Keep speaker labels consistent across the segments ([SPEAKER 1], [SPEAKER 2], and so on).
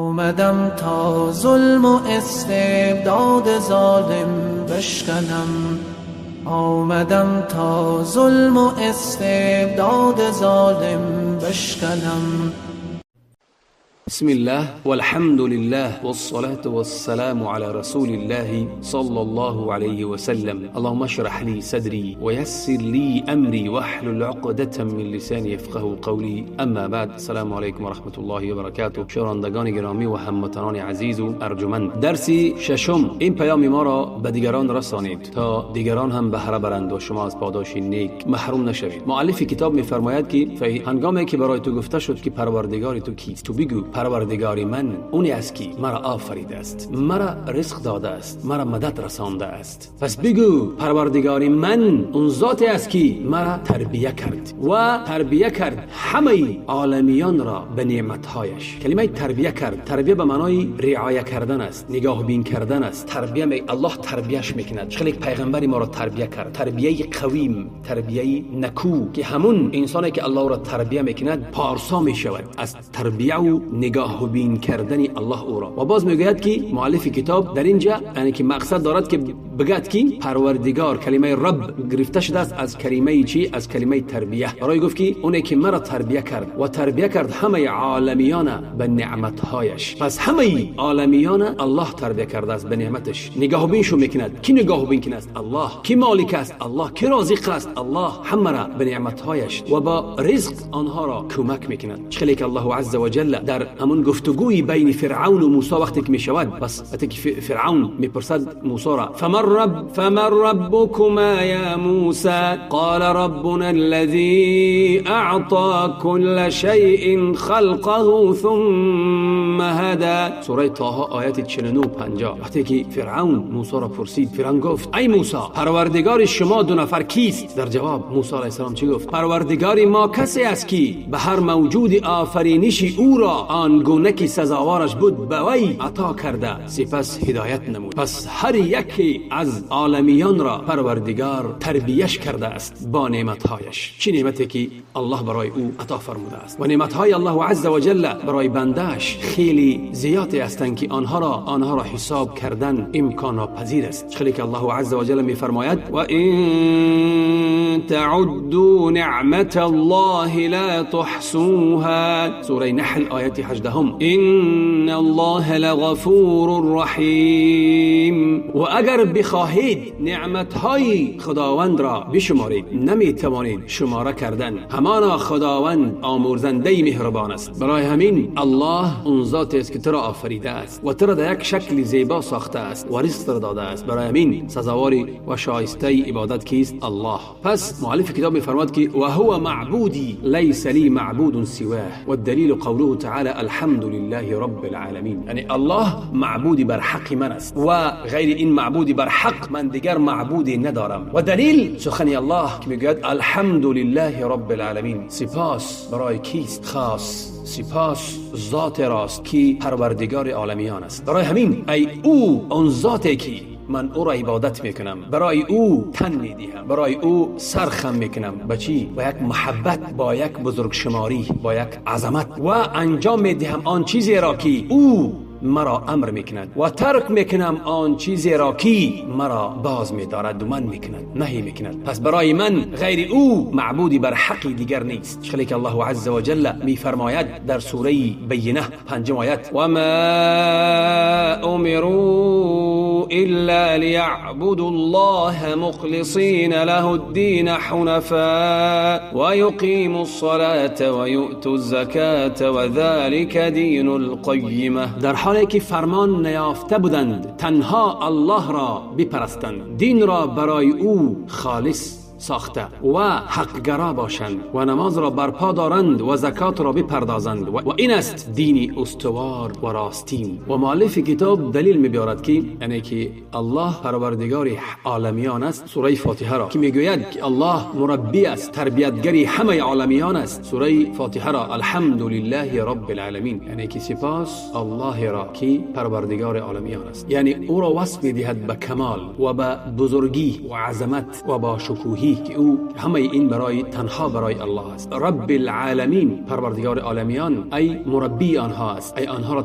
[SPEAKER 1] آمدم تا ظلم و استبداد ظالم بشکنم، آمدم تا ظلم و استبداد ظالم بشکنم.
[SPEAKER 2] بسم الله والحمد لله والصلاة والسلام على رسول الله صلى الله عليه وسلم. اللهم اشرح لي صدري ويسر لي أمري واحلل عقدة من لساني يفقه قولي. اما بعد، السلام علیکم و رحمة الله و برکاته. شنوندگان گرامی و هموطنان عزیز و ارجمند، درس ششم این پیام ما را به دیگران رسانید تا دیگران هم بهره برند و شما از پاداش نیک محروم نشوید. مؤلف کتاب می‌فرماید که هنگامی که برای تو گفته شد که پروردگار تو کیست، تو بگو پروردگار من اونی است که مرا آفریده است، مرا رزق داده است، مرا مدد رسانده است. پس بگو پروردگار من اون ذاتی است که مرا تربیه کرد و تربیه کرد همه عالمیان را به نعمتهایش. کلمه تربیه کرد، تربیه به معنای رعایه کردن است، نگاه بین کردن است. تربیه می الله تربیهش میکند. خیلی پیغمبری ما را تربیه کرد، تربیه قویم، تربیه نکو، که همون انسانی که الله را تربیه میکند پارسا میشود از تربیه و نگاه بین کردن الله او را. و باز میگوید که مؤلف کتاب در اینجا یعنی که مقصد دارد که بگد که پروردگار، کلمه رب گرفته شده است از کلمه چی؟ از کلمه تربیه. برای گفت که اونی که مرا تربیه کرد و تربیه کرد همه عالمیان به نعمتهایش. پس همه عالمیان الله تربیه کرده است به نعمتش. نگاه بینشو میکند. کی نگاه بین کند؟ الله. کی مالک است؟ الله. کی رازق است؟ الله. همه را به نعمتهایش و با رزق آنها را کمک میکند. خیلی که الله عز وجل در همون گفتگوی بین فرعون و موسی وقتی که میشود، پس وقتی که فرعون میپرسد موسی را فمن ربكما یا موسی قال ربنا الذي اعطى كل شيء خلقه ثم هدى. سوره طه آیت 49 50. وقتی که فرعون موسی را پرسید، فرعون گفت ای موسی پروردگار شما دو نفر کیست؟ در جواب موسی علیه السلام چی گفت؟ پروردگار ما کسی است که به هر موجود آفرینش او را آنگونه که سزاوارش بود به وی عطا کرده، سپس هدایت نمود. پس هر یکی از عالمیان را پروردگار تربیهش کرده است با نعمتهایش. چه نعمتی که الله برای او عطا فرموده است. و نعمتهای الله عز و جل برای بندهش خیلی زیادی هستند که آنها را حساب کردن امکان ناپذیر است. خیلی که الله عز و جل می‌فرماید و ان تعدوا نعمت الله لا تحصوها. سوره نحل آیت 18. ان الله لغفور رحیم. و اگر بخواهید نعمتهای خداوند را بشمارید نمیتوانید شماره کردن، همانا خداوند آمرزنده مهربان است. برای همین الله اون ذات است که تو را آفریده است و تو را در یک شکل زیبا ساخته است و رزق را داده است. برای همین سزاواری و شایسته عبادت کیست؟ الله. پس مؤلف کتاب میفرماد که و هو معبودی لیس لی معبود سواه و الدلیل قوله تعالی الحمد لله رب العالمین. یعنی الله معبودی بر حق من است و غیر این معبودی بر حق من دیگر معبودی ندارم. و دلیل سخن الله که میگوید الحمد لله رب العالمین. سپاس برای کیست؟ خاص سپاس ذات راست که پروردگار عالمیان است. برای همین ای او آن ذاتی که من او را عبادت میکنم، برای او تن میدهم، برای او سرخم میکنم، با چی؟ با یک محبت، با یک بزرگ شماری، با یک عظمت، و انجام میدهم آن چیزی را که او مرا امر میکند و ترک میکنم آن چیزی را که مرا باز میدارد و من میکند، نهی میکند. پس برای من غیر او معبودی بر حقی دیگر نیست. خیلی که الله عز و جل میفرماید در سوره بینه 5 آیت و ما امروا الا ليعبدوا الله مخلصین له الدین حنفاء ويقيموا الصلاة ويؤتوا الزكاة وذلك دین القیمه. در حالی که فرمان نیافته بودند تنها الله را بپرستند، دین را برای او خالص ساخته و حقگرا باشند و نماز را برپا دارند و زکات را بپردازند و این است دین استوار و راستین. و مؤلف کتاب دلیل می‌بیارد که یعنی که الله پروردگار عالمیان است. سوره فاتحه را که میگوید که الله مربی است، تربیتگری همه عالمیان است. سوره فاتحه را الحمد لله رب العالمین، یعنی که سپاس الله را که پروردگار عالمیان است. یعنی او را وصف می‌دهد به کمال و به بزرگی و عظمت و با شکوهی توحیدی که او همه این برای تنها برای الله است. رب العالمین، پروردگار عالمیان، ای مربی آنها است، ای آنها را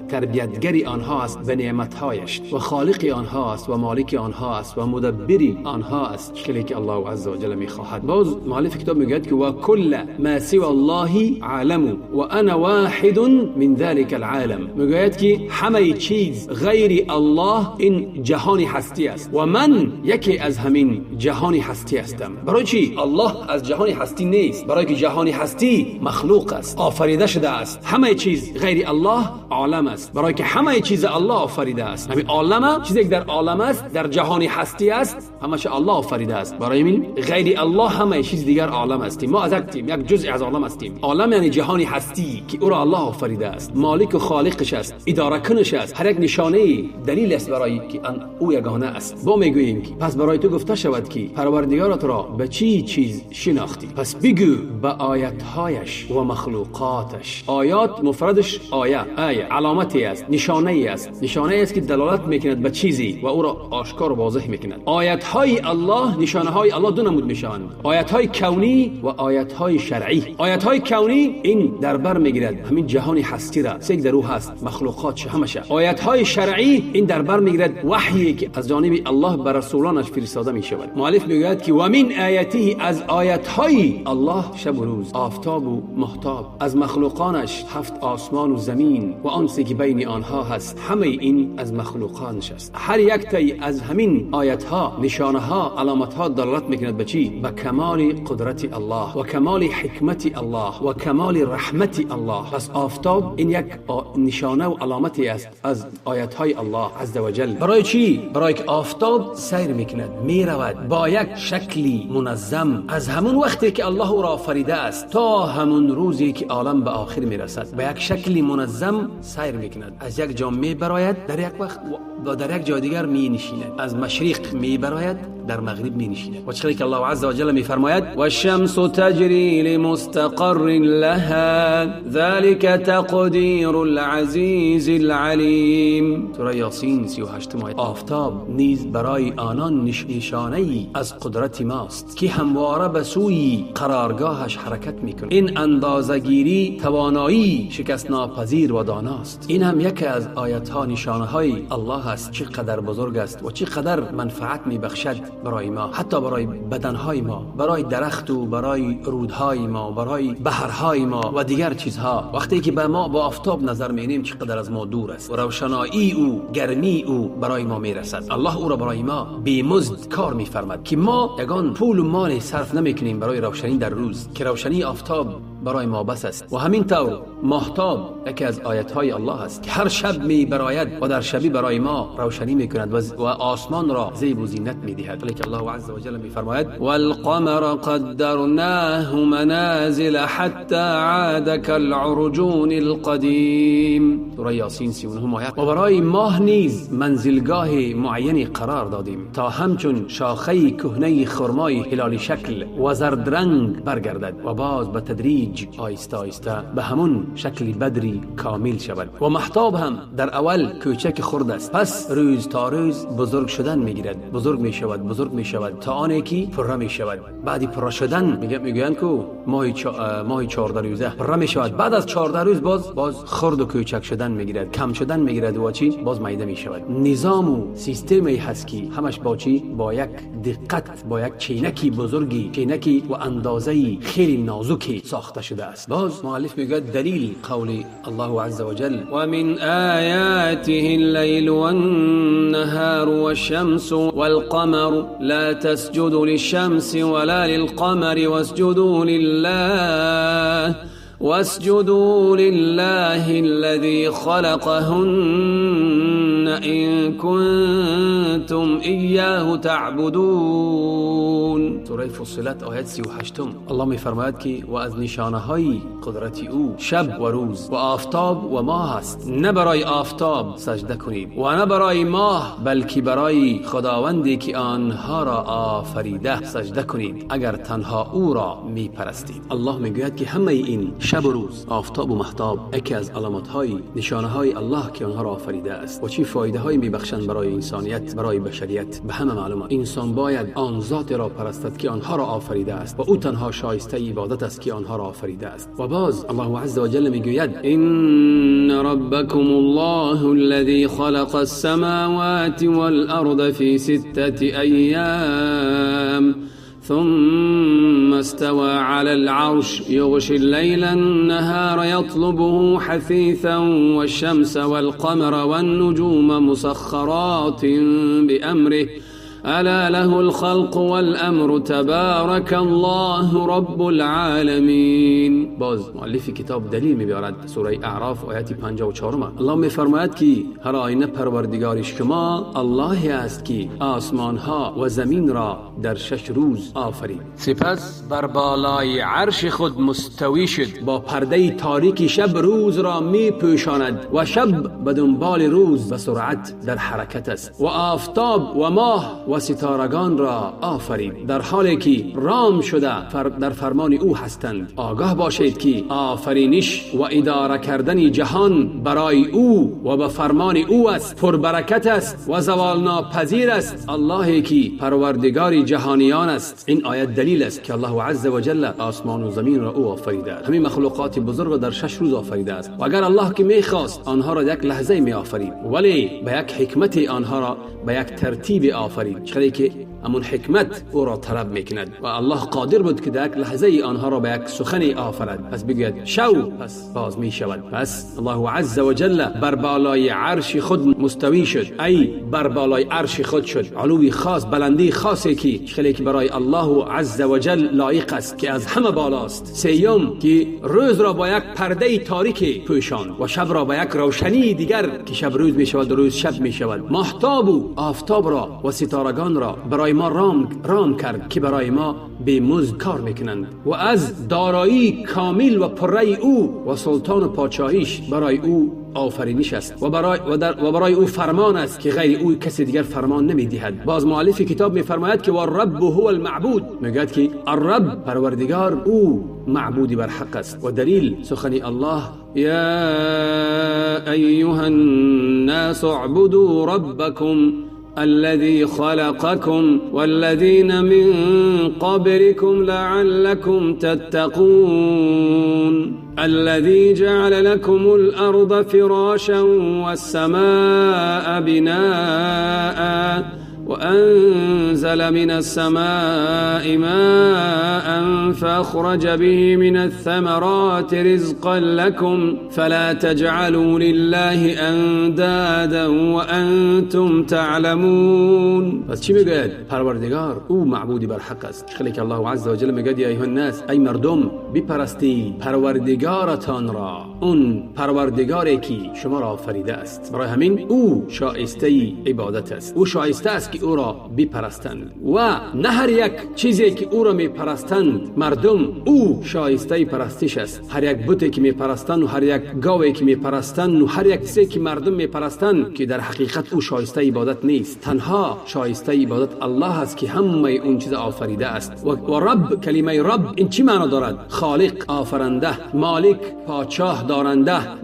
[SPEAKER 2] تربیتگری آنها است به نعمتهایش، و خالق آنها است و مالک آنها است و مدبری آنها است، شکلی که الله عز وجل میخواهد. باز مؤلف کتاب میگوید که و کل ما سوى الله عالم و انا واحد من ذلك العالم. میگوید که همه چیز غیر الله این جهان هستی است و من یکی از همین جهان هستی هستم. برای چی؟ الله از جهان هستی نیست، برای که جهان هستی مخلوق است، آفریده شده است. همه چیز غیر الله عالم است، برای که همه چیز الله آفریده است. همین عالم، چیزی که در عالم است، در جهان هستی است، همش الله آفریده است. برای این غیر الله همه چیز دیگر عالم هستیم. ما از یک جزء از عالم هستیم. عالم یعنی جهان هستی که او را الله آفریده است، مالک و خالقش است، اداره کنش است. هر یک نشانه دلیل است برای که او یگانه است. با میگوییم که پس برای تو گفته شود که پروردگارت را به چی چیز شناختی؟ پس بگو به آیتهایش و مخلوقاتش. آیات مفردش آیه، آیه علامتی است، نشانه ای است، نشانه است که دلالت میکند به چیزی و او را آشکار و واضح میکند. آیتهای الله، نشانه های الله دو نمود میشوند: آیتهای کونی و آیتهای شرعی. آیتهای کونی این در بر میگیرد همین جهان هستی را، سگ در او هست، مخلوقات همشه. آیتهای شرعی این در بر میگیرد وحیی که از جانب الله بر رسولانش فرستاده میشود. مؤلف میگوید که و من آیاته، از آیتهای الله شب و روز، آفتاب و مهتاب، از مخلوقانش هفت آسمان و زمین و آنچه که بین آنها هست، همه این از مخلوقانش است. هر یک تای از همین آیتها، نشانه ها، علامت ها دلالت میکند به چی؟ به کمال قدرت الله و کمال حکمت الله و کمال رحمت الله. پس آفتاب این یک نشانه و علامتی است از آیتهای الله عز وجل. برای چی؟ برای که آفتاب سیر میکند، میرود با یک شکلی منظم از همون وقتی که الله او را آفریده است تا همون روزی که عالم به آخر میرسد، به یک شکلی منظم سیر میکند. از یک جا میبراید در یک وقت و در یک جای دیگر می نشیند، از مشرق میبراید در مغرب می نشیند. و چه که الله عز وجل میفرماید: والشمس تجری لمستقر لها ذلك تقدیر العزیز العلیم. سوره یاسین 38 آیه. آفتاب نیز برای آنان نشانه ای از قدرت ماست که همواره به سوی قرارگاهش حرکت میکند. این اندازه‌گیری توانایی شکست ناپذیر و داناست. این هم یکی از آیت ها، نشانه های الله است، چقدر بزرگ است و چقدر منفعت میبخشد برای ما، حتی برای بدنهای ما، برای درخت و برای رودهای ما، برای بحرهای ما و دیگر چیزها. وقتی که به ما با آفتاب نظر می‌کنیم چقدر از ما دور است و روشنایی او، گرمی او برای ما میرسد. الله او را برای ما بی‌مزد کار می‌فرماد که ما یگان پول و مال صرف نمی‌کنیم برای روشنی در روز، که روشنی آفتاب برای ما بس است. و همین طور ماهتاب یکی از آیت‌های الله است که هر شب می براید و در شبی برای ما روشنی می‌کند و آسمان را زیب و زینت می‌دهد. لیک الله عز وجل می‌فرماید: والقمر قدرناه منازل حتی عاد كالعرجون القدیم. سوره یاسین 39 آیه. و برای ماه نیز منزلگاه معینی قرار دادیم تا همچون شاخه کهنه خرمای هلالی شکل و زرد رنگ برگردد و باز به تدریج آیسته آیسته به همون شکل بدری کامل شود. و مهتاب هم در اول کوچک خرد است، پس روز تا روز بزرگ شدن میگیرد، بزرگ میشود، بزرگ میشود تا آنی که پره میشود. بعدی پره شدن میگن که ماه 14 روزه پره میشود. بعد از 14 روز باز خرد و کوچک شدن میگیرد، کم شدن میگیرد و چی باز میده میشود. نظام و سیستمی هست که همش با چی؟ با یک دقت، با یک چینکی بزرگی، چینکی و اندازه‌ای خیلی نازکی ساخته شده است. باز مؤلف میگه دلیل قول الله عز وجل: ومن آیاته اللیل والنهار والشمس والقمر لا تسجدوا للشمس ولا للقمر واسجدوا لله الذي خلقهن إن كنتم إياه تعبدون. سوره فصلت آیت 38. الله می‌فرماید که و از نشانه‌های قدرت او شب و روز و آفتاب و ماه است. نه برای آفتاب سجده کنید و نه برای ماه، بلکه برای خداوندی که آنها را آفریده سجده کنید اگر تنها او را می‌پرستید. الله می‌گوید که همه این شب و روز، آفتاب و مهتاب یکی از علامت‌های، نشانه‌های الله که آنها را آفریده است. و چی فایده فایده های میبخشند برای انسانیت، برای بشریت. به همه معلومه انسان باید آن ذات را پرستد که آنها را آفریده است و او تنها شایسته عبادت است که آنها را آفریده است. و باز الله عز وجل میگوید ان ربکم الله الذی خلق السماوات والارض فی سته ایام ثم استوى على العرش يغشي الليل النهار يطلبه حثيثا والشمس والقمر والنجوم مسخرات بأمره ألا له الخلق والأمر تبارك الله رب العالمین. باز مؤلف کتاب دلیل می‌آورد، سوره اعراف آیت 54. الله می‌فرماید که هر آینه پروردگار شما الله است که آسمان ها و زمین را در 6 روز آفرید،
[SPEAKER 3] سپس بر بالای عرش خود مستوی شد،
[SPEAKER 2] با پرده تاریک شب روز را می‌پوشاند و شب به دنبال روز به سرعت در حرکت است، و آفتاب و ماه و ستارگان را آفرید در حالی که رام شده در فرمان او هستند. آگاه باشید که آفرینش و اداره کردن جهان برای او و به فرمان او است، پربرکت است و زوال ناپذیر است. اللهی که پروردگار جهانیان است. این آیت دلیل است که الله عز و جل آسمان و زمین را او آفریده است، همین مخلوقات بزرگ را در 6 روز آفریده است. و اگر الله که میخواست آنها را یک لحظه می آفرید، ولی به یک حکمت آنها را به یک ترتیب آفرید، چرا که همون حکمت او را طلب میکند و الله قادر بود که در یک لحظه آنها را به یک سخن آفرد. پس بگوید شو، پس باز می شود. پس الله عز و جل بر بالای عرش خود مستوی شد، ای بر بالای عرش خود شد، علوی خاص، بلندی خاصی که خیلی که برای الله عز و جل لایق است که از همه بالاست. سیوم که روز را با یک پرده تاریک پوشاند و شب را با یک روشنی دیگر که شب روز می شود و روز شب می شود. ماهتاب و آفتاب را و ستارگان را برای ما رام کرد که برای ما به مزد کار میکنند و از دارایی کامل و پره او و سلطان و پادشاهیش برای او آفرینش است و برای او فرمان است که غیر او کسی دیگر فرمان نمیدهد. باز مؤلف کتاب میفرماید که و الرب هو المعبود، میگوید که الرب پروردگار او معبودی بر حق است. و دلیل سخن الله
[SPEAKER 3] یا ایها الناس اعبدوا ربکم الذي خلقكم والذين من قبلكم لعلكم تتقون الذي جعل لكم الأرض فراشا والسماء بناء وأنزل من السماء ماء فأخرج به من الثمرات رزقا لكم فلا تجعلوا لله أندادا وأنتم تعلمون.
[SPEAKER 2] پس چی میگوید؟ پروردگار او معبودی بر حق است. خیلی که الله عز و جل میگوید یا ایها الناس، ای مردم، بپرستید پروردگارتان را، اون پروردگاری که شما را آفریده است. برای همین او شایسته عبادت است، او شایسته است که او را بپرستند و نه هر یک چیزی که او را میپرستند مردم، او شایسته پرستش است. هر یک بتی که میپرستند و هر یک گاوی که میپرستند و هر یک چیزی که مردم میپرستند که در حقیقت او شایسته عبادت نیست. تنها شایسته عبادت الله است که همه اون چیز آفریده است. و رب، کلمه رب این چی معنا دارد؟ خالق، آفرنده، مالک، پادشاه،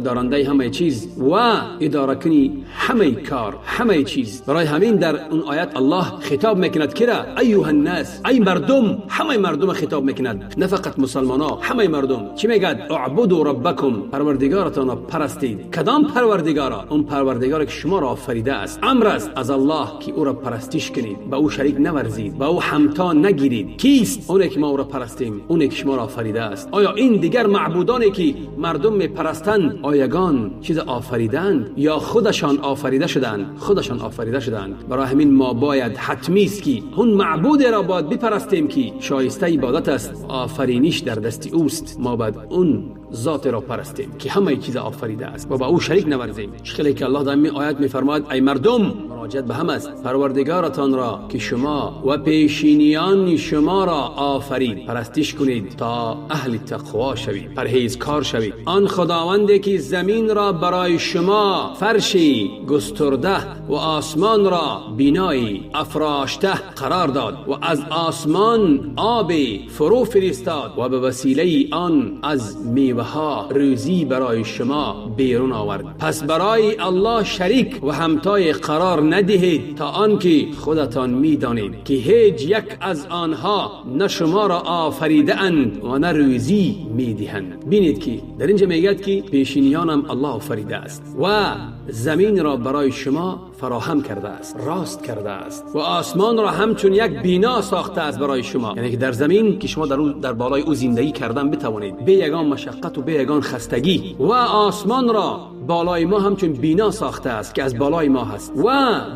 [SPEAKER 2] دارنده همه چیز و اداره کنی همه کار، همه چیز. برای همین در اون آیت الله خطاب میکند که ایها الناس، ای مردم، همه مردم خطاب میکند، نه فقط مسلمان ها، همه مردم. چی میگد؟ اعبدوا ربکم، پروردگارتان را پرستید. کدام پروردگارا؟ اون پروردگار که شما را آفریده است. امر است از الله که او را پرستش کنید، به او شریک نورزید، به او همتا نگیرید. کیست؟ اونه که ما او را پرستیم، اونه که شما را آفریده است. آیا این دیگر معبودانی که مردم میپرستند آیگان چیز آفریدند یا خودشان آفریده شدند؟ خودشان آفریده شدند. برای همین ما باید حتمی است که اون معبود را باید بپرستیم که شایسته عبادت است، آفرینش در دست اوست. ما باید اون ذات را پرستیم که همه چیز آفریده است و با او شریک نورزیم. خیلی که الله در این آیت میفرماید ای مردم، مراجعت به هم است. پروردگارتان را که شما و پیشینیان شما را آفرید پرستش کنید تا اهل تقوا شوید، پرهیزکار شوید. آن خداوندی که زمین را برای شما فرشی گسترده و آسمان را بینایی افراشته قرار داد و از آسمان آب فرو فرستاد و به وسیله آن از میوه ها روزی برای شما بیرون آورد. پس برای الله شریک و همتای قرار ندهید تا آنکه خودتان میدانید که هیچ یک از آنها نه شما را آفریده اند و نه روزی میدهند. بینید که در اینجا میگد که پیشینیانم الله آفریده است و زمین را برای شما فراهم کرده است، راست کرده است و آسمان را همچون یک بینا ساخته است برای شما، یعنی که در زمین که شما در بالای او زندگی کردن بتوانید بی یگان مشقت و بی یگان خستگی، و آسمان را بالای ما همچون بینا ساخته است که از بالای ما هست و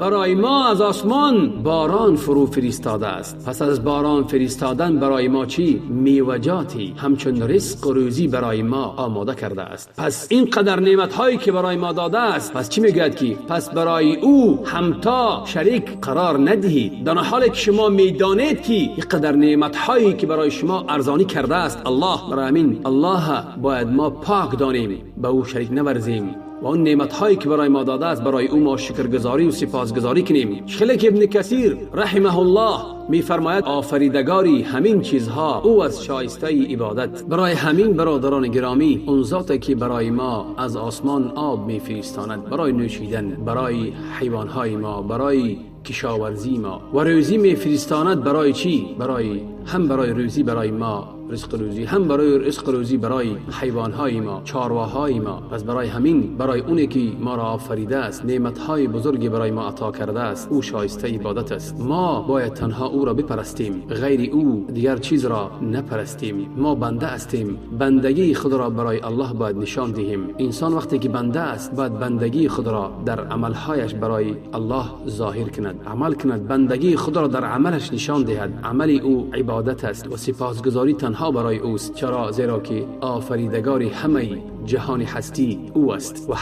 [SPEAKER 2] برای ما از آسمان باران فرو فرستاده است. پس از باران فرستادن برای ما چی؟ میوه‌جاتی همچون رزق و روزی برای ما آماده کرده است. پس اینقدر نعمت هایی که برای ما داده است، پس چی میگوید که پس برای او همتا شریک قرار ندهید، در حالی که شما میدانید که اینقدر نعمت هایی که برای شما ارزانی کرده است الله. برای همین الله باید ما پاک دانیم، به او شریک نورزیم و اون نعمت هایی که برای ما داده است برای او ما شکرگزاری و سپاسگزاری کنیم. خیلی که ابن کثیر رحمه الله میفرماید آفریدگاری همین چیزها او از شایسته عبادت. برای همین برادران گرامی، اون ذاتی که برای ما از آسمان آب میفرستاند برای نوشیدن، برای حیوانهای ما، برای کشاورزی ما، و روزی میفرستاند برای چی؟ برای هم برای روزی برای ما رزق روزی، هم برای رزق روزی برای حیوانهای ما، چارواهای ما. پس برای همین، برای اونی که ما را آفریده است، نعمتهای بزرگی برای ما عطا کرده است، او شایسته عبادت است. ما باید تنها او را بپرستیم، غیر او دیگر چیز را نپرستیم. ما بنده هستیم، بندگی خود را برای الله باید نشان دهیم. انسان وقتی که بنده است باید بندگی خود را در عملهایش برای الله ظاهر کند، عمل کند، بندگی خود را در عملش نشان دهد. عمل او عبادت است و سپاسگزاری تنها برای اوست. چرا؟ زیرا که آفریدگار همه جهان هستی او است و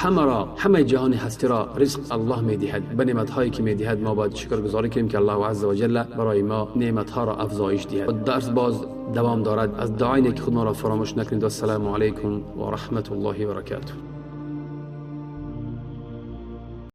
[SPEAKER 2] همه جهان هستی را رزق الله میدهد. به نعمت‌هایی که میدهد ما باید شکرگزاری کنیم که الله عز و جل برای ما نعمت‌ها را افزایش دهد. درس باز دوام دارد. از دعای نیک خود ما را فراموش نکنید. السلام علیکم و رحمت الله و برکاته.